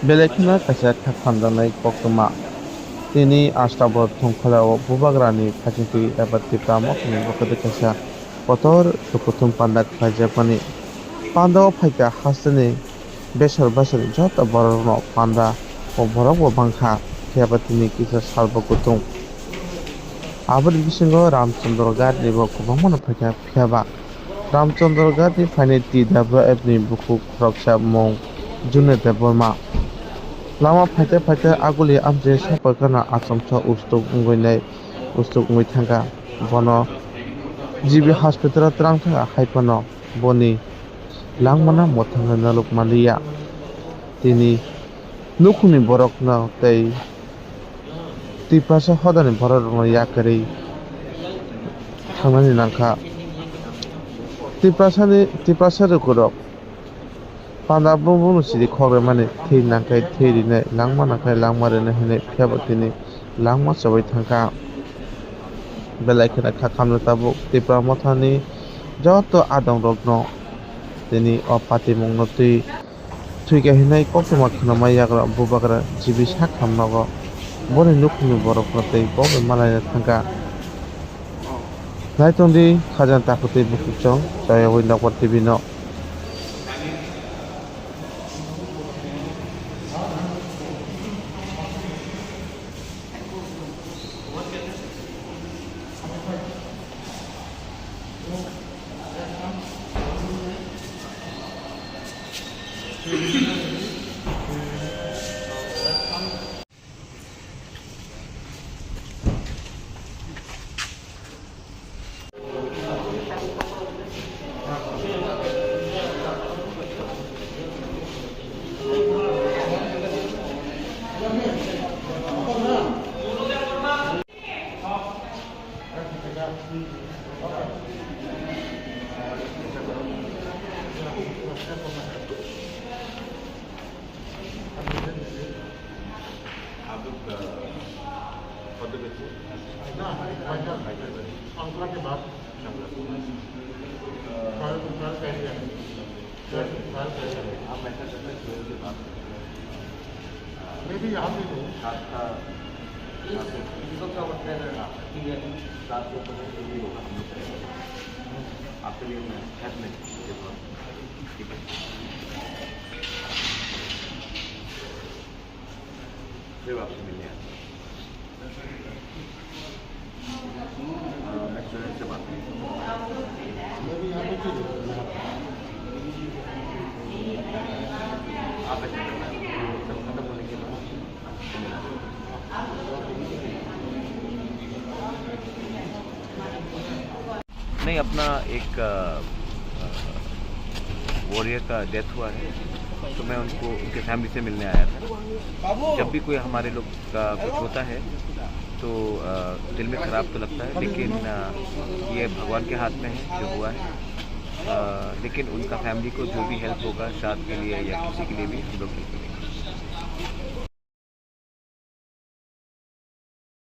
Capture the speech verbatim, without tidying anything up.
Belai kheno kaisa kha khamjaknai koktwma. Tini Astabor thongkhorao Bubagrani phaisingtwi eba Tipra Mothani bwkhwtwi kaisa kotor kuthum panda khlaijakmani. Pandao phaikha hasteni besor besor joto bororokno panda o borokbo bangkha, phiya ba tini kisa salbo kutung. Aboni bisingo Ramchandra Ghatnibo kwbangmano phaikha, phiya ba Ramchandra Ghatni phainai T W F ni bukhuk khoroksa mung June Debbarma. Lama phaite phaite aguli amchai sophaikano achomsa ustuk wngwi nai, ustuk wngwi thangkha. Bono G B hospital o twrang thangkha, hai phano boni langmano mwthangwi naluk manliya. Tini nukhungni borokno tei Tiprasa hodani bororokno yakarwi thangnani nangkha. Tiprasani, Tiprasa lukurok panda bumungno sidi khok rwmani thwi nangkhai thwi rinai, langma nangkhai langma rinai hwnwi phiya bo tini langma chobwi thangkha. Belai kheno kha khamjak tabuk Tipra Mothani joto adongrokno tini o patimungno twi thwikha hinwi koktwma khwnamai yagra Bubagra G B sak hamnogo. Boni nukhungni borokno tei bo bai malaina thangkha. Naitongdi khajang takhuk tei bukhukchong choyawi Nokbar T V no. आप लोग, अ, कौन से बच्चे? ना, हमारे भाई साहब। भाई साहब। अंकल के बाप। अंकल। कल, कल कह दिया। कल, कल कह दिया। आप ऐसा करते हैं, सुबह के बाद। मैं भी यहाँ पे हूँ। सात का, इस, इस वक्त का मतलब है, हाँ। ठीक है। सात के ऊपर से भी होगा, हम लोग करेंगे। आपके लिए मैं हेल्प नहीं, ठीक है। फिर आपसे मिलने आते हैं। अ, रेस्टोरेंट से बात करें। आप ऐसे करना, सब खत्म होने के बाद। नहीं, अपना एक, अ, अ, वॉरियर का डेथ हुआ है, तो मैं उनको, उनके फैमिली से मिलने आया था। जब भी कोई हमारे लोग का कुछ होता है, तो, अ, दिल में खराब तो लगता है, लेकिन, अ, ये भगवान के हाथ में है, जो हुआ है। अ, लेकिन उनका फैमिली को जो भी हेल्प होगा, श्राद्ध के लिए या किसी के लिए भी, हम लोग हेल्प करेंगे।